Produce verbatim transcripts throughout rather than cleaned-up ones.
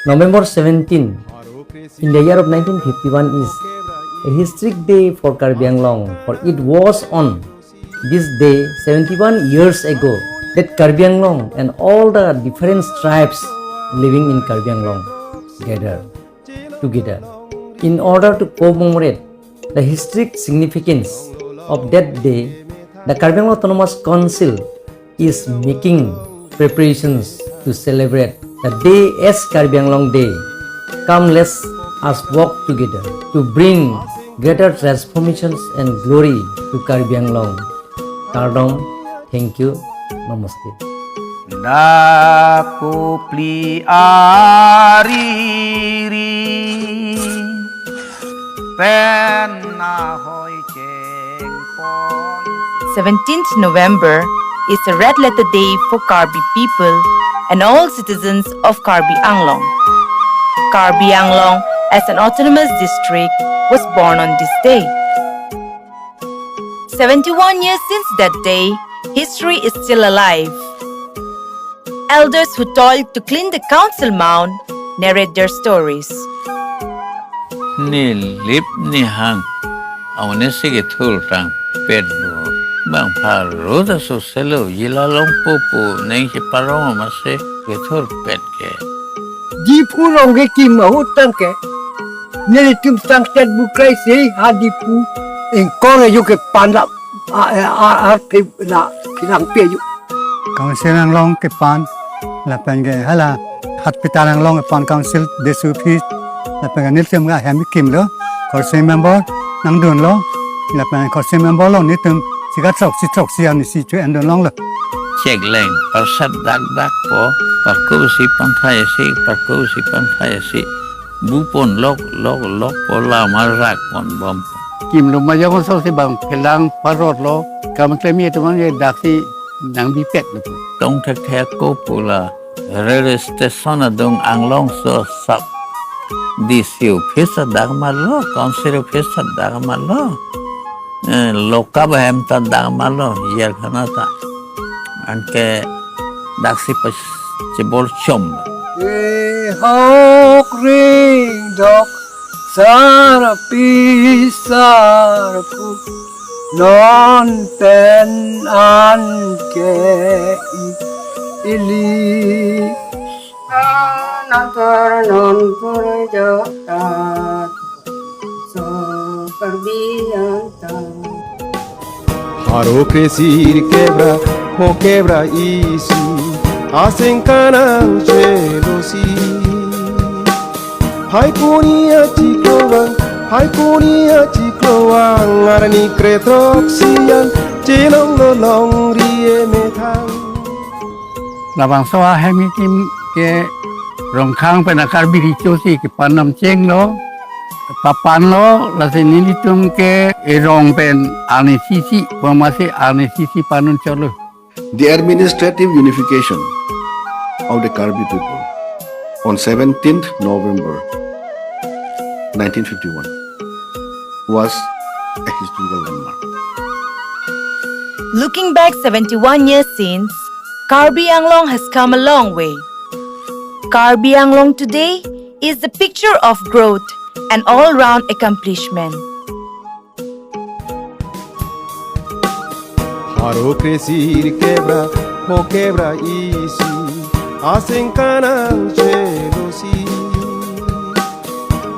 November seventeen, in the year of nineteen fifty-one is a historic day for Karbi Anglong, for it was on this day, seventy-one years ago, that Karbi Anglong and all the different tribes living in Karbi Anglong gathered together in order to commemorate the historic significance of that day. The Karbi Anglong Autonomous Council is making preparations to celebrate the day as Karbi Anglong Day. Come, let us work together to bring greater transformations and glory to Karbi Anglong. Kardom, thank you, namaste. Dak kopli ariri pen nahoi chengpon. Seventeenth November is a red letter day for Karbi people and all citizens of Karbi Anglong. Karbi Anglong, as an autonomous district, was born on this day. Seventy-one years since that day, history is still alive. Elders who toiled to clean the council mound narrate their stories. Nelip nehang amonit si kethur tangpet bo. Bang pharo ta soselo jila longpo pu neng si parong masi kethurpet ke. Diphu along kekim ahut tangte nelitum sangtet buklai si ha Diphu ingkong ajo kepan la a a a arphe la pirangpi ajo. Council anglong kepan lapen ke hala Khatpitar anglong kepan council D C office lapen ke nelitum ahem kimlo, council member nangdunlo lapen council member along nelitum sika throksi throksi arni si cho-endun longlo. Chekleng parsat dak dak po, parkup si pangthai si, parkup si pangthai si. Bupon lok lok lok po, lamar rak pon bom. Kimlo ma jong so si bang kelang parot lo, kam klem ye teman ye dak si nang bipet lo. Tong thek thek ko pu la railway station adung Anglong so sap D C office adak malo, council office adak malo. Eh, lokap ahem ta dak malo, Jharkhand ta. Anke dak si pas chebol chom. Ehok ring dok sarpi sarpu non pen anke ili. Nantor non purjota so Karbi anta. Haro kresir kebra, ho kebra isi, aseng kanang chelosi. Hai kuni achiklo vang, hai kuni achiklo vang, arni kre throksi an, chelong lolong ri emethang. Labangso ahem ikim ke Rongkhang pen a-Karbi Recho si kepan namchenglo, papanlo, lasi nelitum ke erong pen arni sisi, pamasi arni sisi panun cholo. The administrative unification of the Karbi people on seventeenth November nineteen fifty-one was a historical landmark. Looking back seventy-one years since, Karbi Anglong has come a long way. Karbi Anglong today is the picture of growth and all-round accomplishment. Haro kresir kebra, ho kebra isi, aseng kanang chelosi.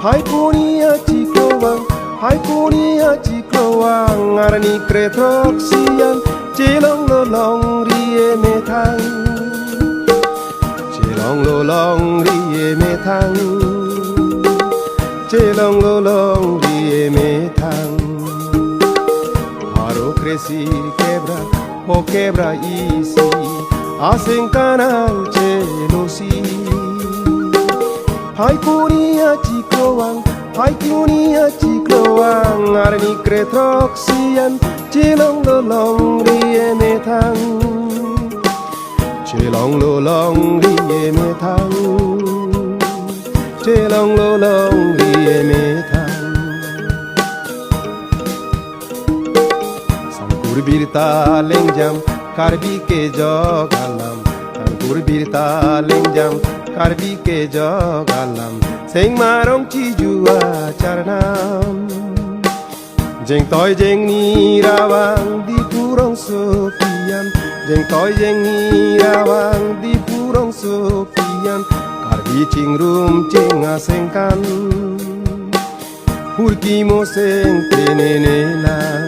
Hai kuni achiklo vang, hai kuni achiklo vang, arni kre throksi an, chelong lolong ri emethang. Chelong lolong ri emethang. Chelong lolong ri emethang. Haro kresir kebra, ho kebra isi, aseng kanang chelosi. Hai kuni achiklo vang, hai kuni achiklo vang, arni kre throksi an, chelong lolong ri emethang. Chelong lolong ri emethang. Chelong lolong ri emethang. Sangkur birta lengjam Karbi kejok alam. Tang Pur birta lengjam, Karbi kejok alam, Sengmarong Chiju acharnam. Jengtoi jengni ravang Diphu rongsopi an, jengtoi jengni ravang Diphu rongsopi an, Karbi chingrum ching asengkan. Phurkimo seng tenene lang,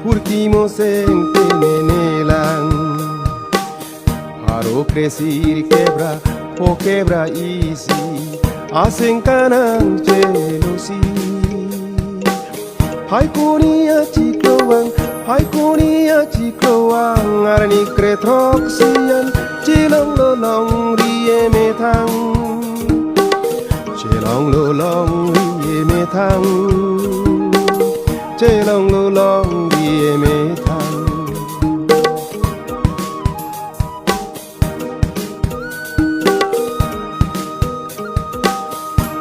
phurkimo seng tenene lang. Pharo kresir kebra, pho kebra isi, asengkan nangchelosi. Phaikuni achiklo vang, phaikuni achiklo vang, arni kre throksi an, chelonglo longri emethang. Chelonglo longri emethang. Chelonglo longri emethang.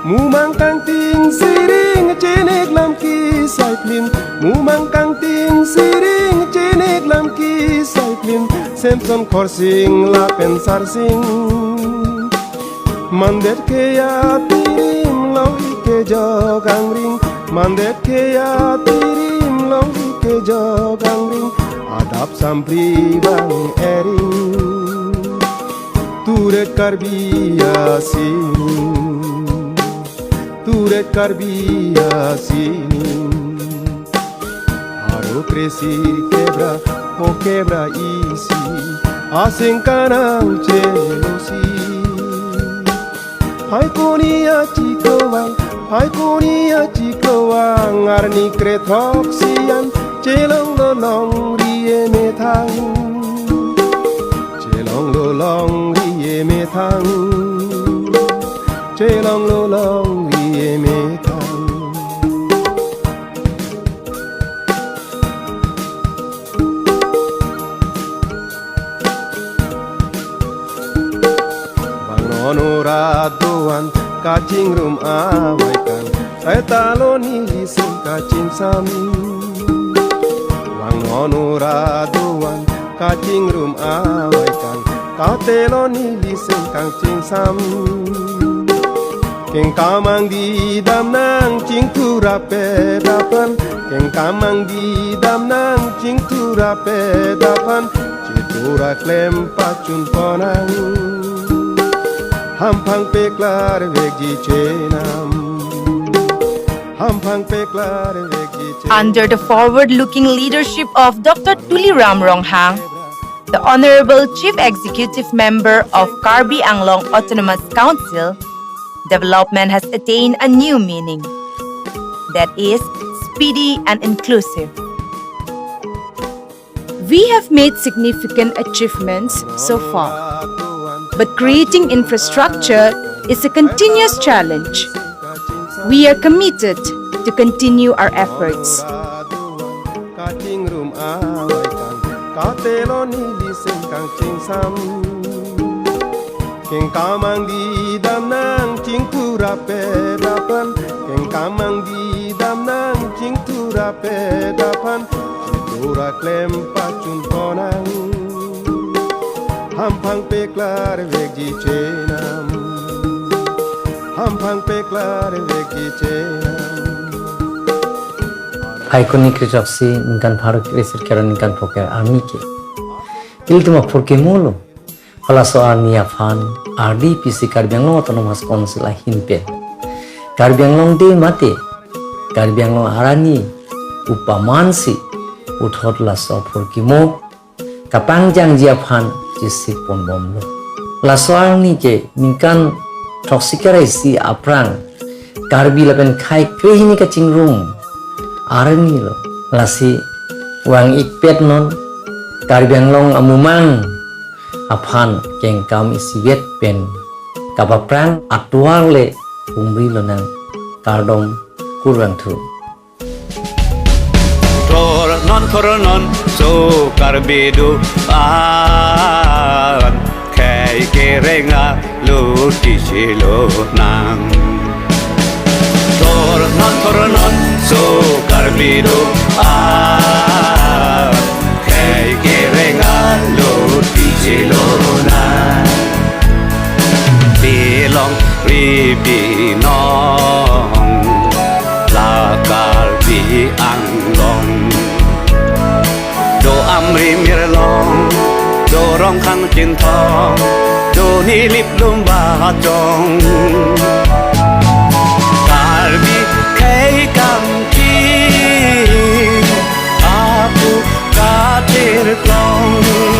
Mumang kangting siring chenek lam kisai plim. Mumang kangting siring chenek lam kisai plim. Samson Khorsing lapen Sarsing. Mandet keya tirim longri kejok angring. Mandet keya tirim longri kejok angring. Adap sampri vang ering. Turet Karbi asining, turet Karbi asining. Pharo kresir kebra, pho kebra isi, asengkan nangchelosi. Phaikuni achiklo vang, phaikuni achiklo vang, arni kre throksi an, chelonglo longri emethang. Chelonglo longri emethang. Chelonglo longri emethang. Bang non rat do-an kachingrum avaikang, seta lo neli seng kachingsam. Bang non rat do-an kachingrum avaikang, kate lo neli seng kachingsam. Kengkam angdi dam nangchingthur apet aphan, kengkam angdi dam nangchingthur apet aphan, chethur aklem pachun ponnang. Hamphang peklar vekji chenam. Hamphang peklar vekji chenam. Under the forward-looking leadership of Doctor Tuliram Ronghang, the Honorable Chief Executive Member of Karbi Anglong Autonomous Council, development has attained a new meaning, that is, speedy and inclusive. We have made significant achievements so far, but creating infrastructure is a continuous challenge. We are committed to continue our efforts. Kachingrum avaikang, kate lo neli seng kachingsam. Kengkam angdi dam nangchingthur apet aphan, kengkam angdi dam nangchingthur apet aphan, chethur aklem pachun ponnang. Hamphang peklar vekji chenam. Hamphang peklar vekji chenam. Phaikuni kre throksi ningkan pharo kresir kre ningkan pho kre arni ke ilitum aphurkimo lo. Halaso arni aphan R D P C Karbi Anglong Autonomous Council ahin pen Karbi Anglong Day mate Karbi Anglong Arni upaman si puthot laso aphurkimo kapangjangji aphan chesik ponbomlo. Laso arni ke ningkan throksi kre isi aphrang Karbi lapen khei krehini kachingrum arni lo. Lasi vang-ikpet non Karbi Anglong amumang aphan kengkam isivet pen kapaphrang atovar le humri lonang. Kardom kurvangthu. Thor non, thor non, so Karbi do-an, khei kereng alutisi lonang. Thor non, thor non, so Karbi do-an, khei kereng alutisi lonang. Tongkhang Chinthong, do nilip lum bachong. Karbi khei kam ki, apu katir klong.